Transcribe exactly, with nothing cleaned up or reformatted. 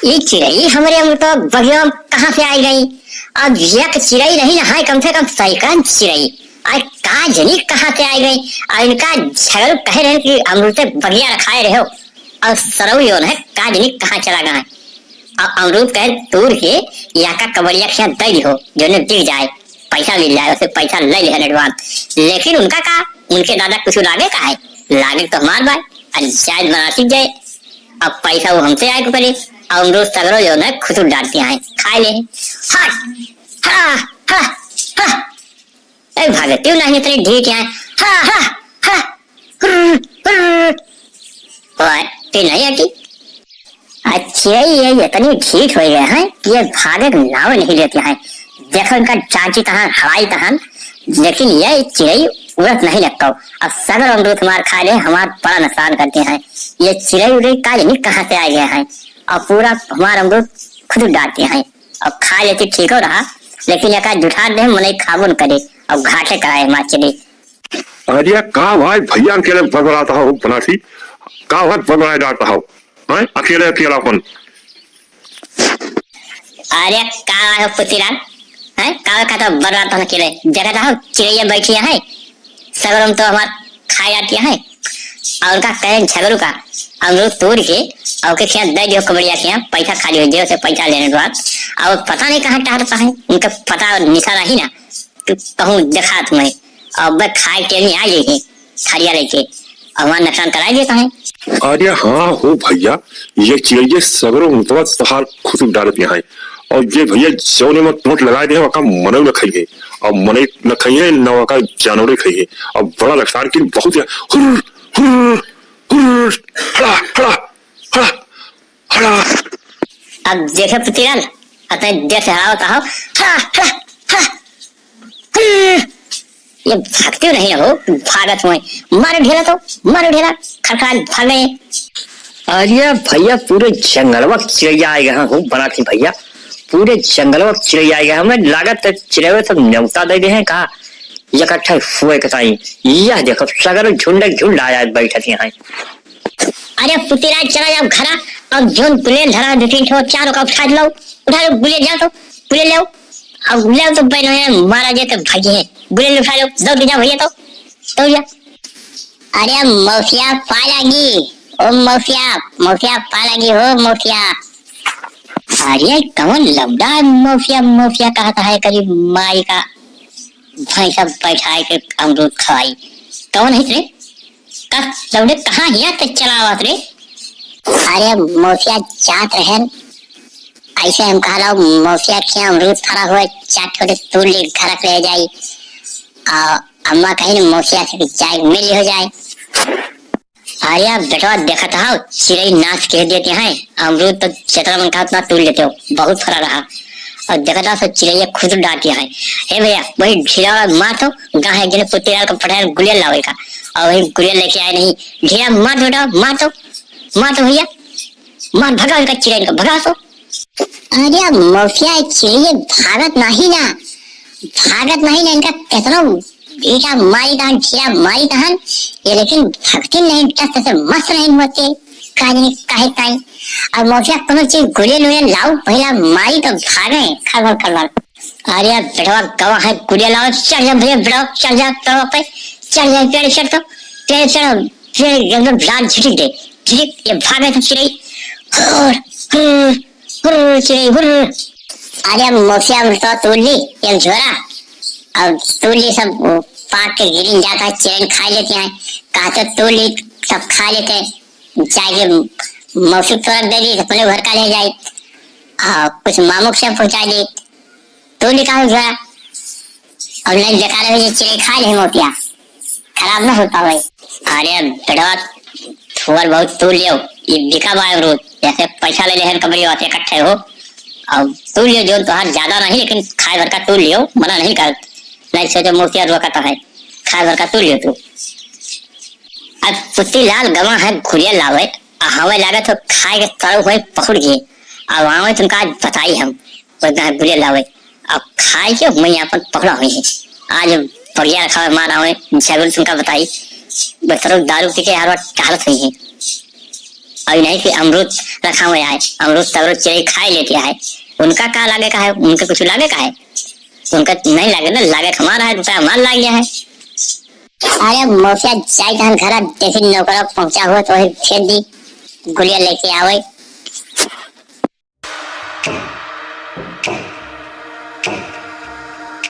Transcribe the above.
ई चिरई हमरे अमरुदवा बगिया में कहाँ से आइ गई? अब एक चिरई नहीं ना है, कम से कम सैकड़न चिरई। आज का जनी कहाँ से आइ गई? और इनका झगड़ू कहे रहे कि अमरुद से बगिया रखाए रहो, और सरऊ जौन है का जनी कहाँ चला गए। और अमरुद कहे तूर के या का कबड़िया के यहाँ दे दिहो, जौने बिक जाए, पैसा मिल जाए, उसे पैसा ले लिहन advance। लेकिन उनका का, उनके दादा कुछ लागे का है? लागे तो हमार भाई, और शायद बनारसी जाए। अब पैसा वो हमसे आए को करे, और हम रोज सगरो जौन है खुसुर डालते हैं, खाए ले। हट, हला, हला, हला। ए, भागते हो नहीं इतने ढीठ हैं। हला, हला, हला। हुर्र, हुर्र। ओए, ते नहीं हटी? अच्छे, ये इतनी ढीठ हो गए हैं कि ये भागे के नाव नहीं लेते हैं। देखो इनका चाची तहान, हवाई तहान, लेकिन ये चिरई उड़त नहीं लगता। अब सगरो अमरुद हमार खा ले, हमार बड़ा नुकसान करते हैं। ये चिरई उड़ई का जानी कहाँ से आ गए हैं, और पूरा हमार अमरुद खुद डालते हैं। और खा लेते ठीक हो रहा, लेकिन एका जुठा दे, मनई खाबो न करे, और घाटे कराए हमार चिरई। अरे का भाई, भैया अकेले बरबरात हो बनारसी, का भाई बरबराए डालत हो, हैं? अकेले अकेला अपन। अरे का हो पुतीलाल, हैं? का का तो बरबरात हो अकेले? देखत हो चिरैया बैठी है, सगरो में तो हमार खा जाती है। और उनका कहे झगड़ू का, अमरुद तूर के, और के खिया दे दियो कबड़िया खिया, पैसा खाली हो दियो, से पैसा लेने के बाद। और पता नहीं कहाँ टहरता है, उनका पता और निशाना ही ना। तू कहूँ देखा तुम्हें, अब खाए के नहीं आ जाइए, थरिया लेके, अब हमार नुकसान कराई देता है। अरे हाँ हो भैया, ये चिड़ैये सगरो मुतवा तहार खुसुर डालत यहाँ है। और ये भैया जौने में टोंट लगाए दे, ओका मनऊ न खाइए, और मनई न खाइए, न ओका जानवरे खाइए। और बड़ा नुकसान की बहुत है। हुर्र, हुर्र, हुर्र, हड़ा, हड़ा, हड़ा। हड़ा। अब देखे पुतीलाल, अतने देर से हड़ावत हो। हड़ा, हड़ा, हड़ा। हम्म। ये भागते नहीं हो, भागत हुए। मारो ढेला तो, मारो ढेला, खड़खड़ा भाग गए। अरे भैया, पूरे जंगलवा के चिड़ैया आए गए हैं, हो बनारसी भैया, पूरे जंगलवा के चिड़ैया आए गए हैं। हमें लागत है चिड़ैया सब न्योता दे दे हैं का, इकट्ठा हुए के ताई। यह देखो, सगरो झुंड झुंड आया बैठत यहाँ। अरे पुतीलाल, चला जाओ घरा, अब जौन गुलेल धरा है, दो तीन ठो, चार ओका उठा लो, उठा लो गुलेल, जाओ तो गुलेल ले आओ। अब ले आओ तो बैल है, मारा जाए तो भागी है, गुलेल उठा लो, दौड़ के जाओ भैया, तो दौड़ जा। अरे मौसिया पा लागी, ओ मौसिया, मौसिया पा लागी हो मौसिया। अरे कौन लौंडा मौसिया मौसिया कहत है, करी माई का भैंसा बैठाए के अमरूद खवाई। कौन है रे? का लौंडे कहाँ हिया के चलावत रे? अरे मौसिया जात रहन, ऐसे हम कहला मौसिया के अमरूद फरा हुआ, चार ठो तूर ली घर के ले जाई। आ अम्मा कहीं मौसिया से कि जाए मिल हो जाए। अरे बेटवा देखत हो, चिड़ै नाश कर देते हैं, अमरूद तो जितना मन कहा उतना तूर लेते हो, बहुत फरा रहा। और देखत हो सब चिड़ैया खुद डांट दिया है। हे भैया, वही ढीला वाला मार तो, गाँव है जने पुतीलाल को पठाए गुलेल लावे का, और वही गुलेल लेके आए नहीं। ढीला मार बेटा, मार तो, मार तो भैया, मार भगा इनका चिड़ै इनका, भगा तो। अरे मौसिया चिड़ै भागत नहीं ना, भागत नहीं ना, इनका कितनो ईटा मारी तहन, ढीला मारी तहन, ये लेकिन भगती नहीं, टस से मस नहीं होते, का जाने काहे ताई। और मौसिया कोनो चीज गुलेल उलेल लाओ, पहला मारी तो भागे, खड़बड़ खड़बड़। अरे बेटवा गवा है, गुलेल लाओ, चढ़ जा भैया, बेटवा, चढ़ जा, पेड़वा पे, चढ़ जा, पेड़ चढ़ तो, पेड़ चढ़, पेड़ एकदम लाल झिटिक दे, झिटिक, ये भागे तो चिड़ै, हुर, हुर, हुर्र, चिड़ै, हुर्र। अरे मौसिया, हम तो तूर ली एक झोरा, और तूर ली सब, वो पाक के गिरिन जाता है, चिड़ै खा लेती हैं। कहा तो तूर ली, सब खा लेते, जाके मौसी तोरक दे दी, अपने घर का ले जाए, और कुछ मामू के सब पहुँचा दी। तूर ली कहा झोरा, और नहीं बेकार हो जाए, चिड़ै खा ले मौसिया। खराब ना हो पावे। अरे बेटवा, थोर बहुत तूर लियो, ई बिका बा अमरूद, जैसे पैसा ले लेहन कबरी वाते इकट्ठे हो, अब तूर लियो, जो तोहार ज्यादा नहीं, लेकिन खाए भर का तूर लियो, मना नहीं कर, नहीं सोचो मौसिया रोकत है, खाए भर का तूर लियो तू। अब पुतीलाल गवा है गुलेल लावे, आ हमें लागत हो खाए के तरह हुए पकड़ गए, अब आवे तुमका आज बताई हम, वो इतना गुलेल लावे। अब खाए के हुए यहाँ पर पकड़ा हुई है। आज बढ़िया रखा हुआ मारा हुए, झगड़ तुमका बताई। बसरो दारू पी के हर वक्त टहलत हुई है। और नहीं कि अमरूद रखा हुआ है, अमरूद तमरूद चिड़ै खाए लेती है, उनका का लागे का है? उनका कुछ लागे का है? उनका नहीं लागे ना, लागे हमारा है, रुपया हमारा लाग गया है। अरे मौसिया, जाई तहन घरा, देखी नौकरा पहुंचा हुआ तो वही फेंक दी, गुलिया लेके आवे।